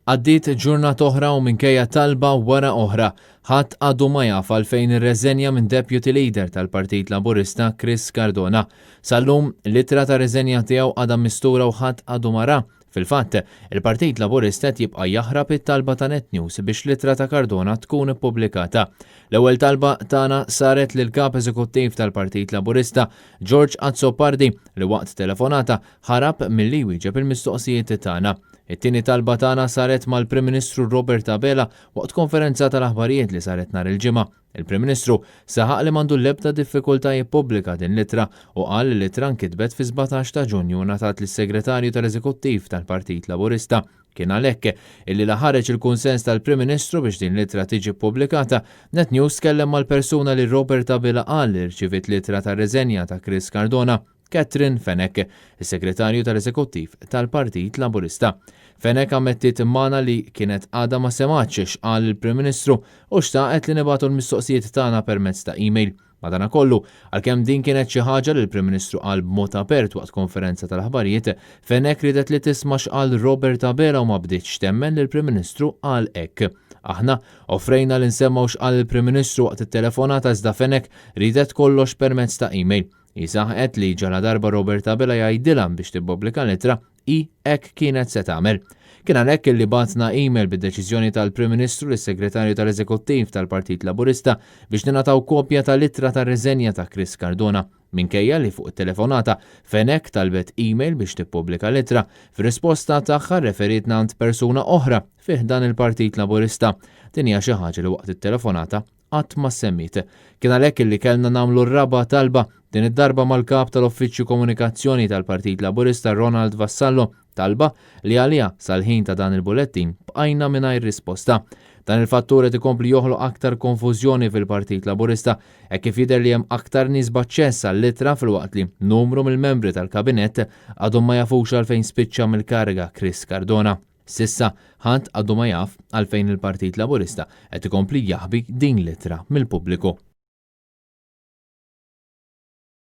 Għaddiet ġurnata oħra u minkejja talba wara oħra, ħadd għadu ma jaf għalfejn irreżenja minn Deputy Leader tal-Partit Laburista Chris Cardona. Sal-lum, l-ittra ta' riżenja tiegħu għadha mistura u ħadd għadu ma ra. Fil-fatt, il-Partit Laburista qed jibqa' jaħrab it-talba ta' Net News biex l-ittra ta' Cardona tkun ippubblikata. L-ewwel talba tagħna saret lill-Kap Eżekuttiv tal-Partit Laburista, George Azzopardi, li waqt telefonata ħarab milli jwieġeb il-mistoqsijiet tagħna. It-tieni talba tagħna saret mal-Prim Ministru Robert Abela waqt konferenza tal-aħbarijiet li saret nhar il-Ġimgħa. Il-Prim Ministru saħaq li m'għandu l-ebda diffikultà jippubblika din l-ittra u qal li l-ittra nkitbet fis-17 ta' Ġunju u ngħatat lis-Segretarju tal-Eżekuttiv tal-Partit Laburista. Kien għalhekk illi la ħareġ il-kunsens tal-Prim Ministru biex din l-ittra tiġi ppubblikata, Net News tkellem mal-persuna li Robert Abela qal li rċiviet l-ittra tar-riżenja ta' Chris Cardona. Catherine Fenech, is-Segretarju tal-Eżekuttiv tal-Partit Laburista. Fenech ammettiet magħna li kienet għadha ma semgħetx x'qal il-Prim Ministru u xtaqet li nibagħtu l-mistoqsijiet tagħna permezz ta' email. Madanakollu, għalkemm din kienet xi ħaġa li l-Prim Ministru qal b'mod apert waqt konferenza tal-aħbarijiet, Fenech riedet li tisma' x'qal Robert Abela u ma bdietx temmen li l-Prim Ministru qal hekk. Aħna offrejna li nsemmgħu x'qal il-Prim Ministru waqt it-telefonata iżda Fenech riedet kollox permezz ta' email. Hi saħqet li ġaladarba Robert Abela jgħidilha biex tippubblika l-ittra, hi hekk kienet se tagħmel. Kien għalhekk illi bagħtna email bid-deċiżjoni tal-Prim Ministru lis-Segretarju tal-Eżekuttiv tal-Partit Laburista biex ningħataw kopja tal-ittra ta' riżenja ta' Chris Cardona. Minkejja li fuq it-telefonata Fenech talbet email biex tippubblika l-ittra, fir-risposta tagħha rreferietna għand persuna oħra fi ħdan il-Partit Laburista. Din hija xi ħaġa li waqt it-telefonata qatt ma ssemmiet. Kien għalhekk illi kellna nagħmlu r-raba' talba, din id-darba mal-Kap tal-Uffiċċju Komunikazzjoni tal-Partit Laburista Ronald Vassallo, talba li għaliha sal-ħin ta' dan il-bulettin bqajna mingħajr risposta. Dan il-fattur qed ikompli joħloq aktar konfużjoni fil-Partit Laburista hekk kif jidher li hemm aktar nies b'aċċess għall-ittra filwaqt li numru mill-membri tal-Kabinett għadhom ma jafux għalfejn spiċċa mill-kariga Chris Cardona. S'issa, ħadd għadu ma jaf għalfejn il-Partit Laburista qed ikompli jaħbi din l-ittra mill-pubbliku.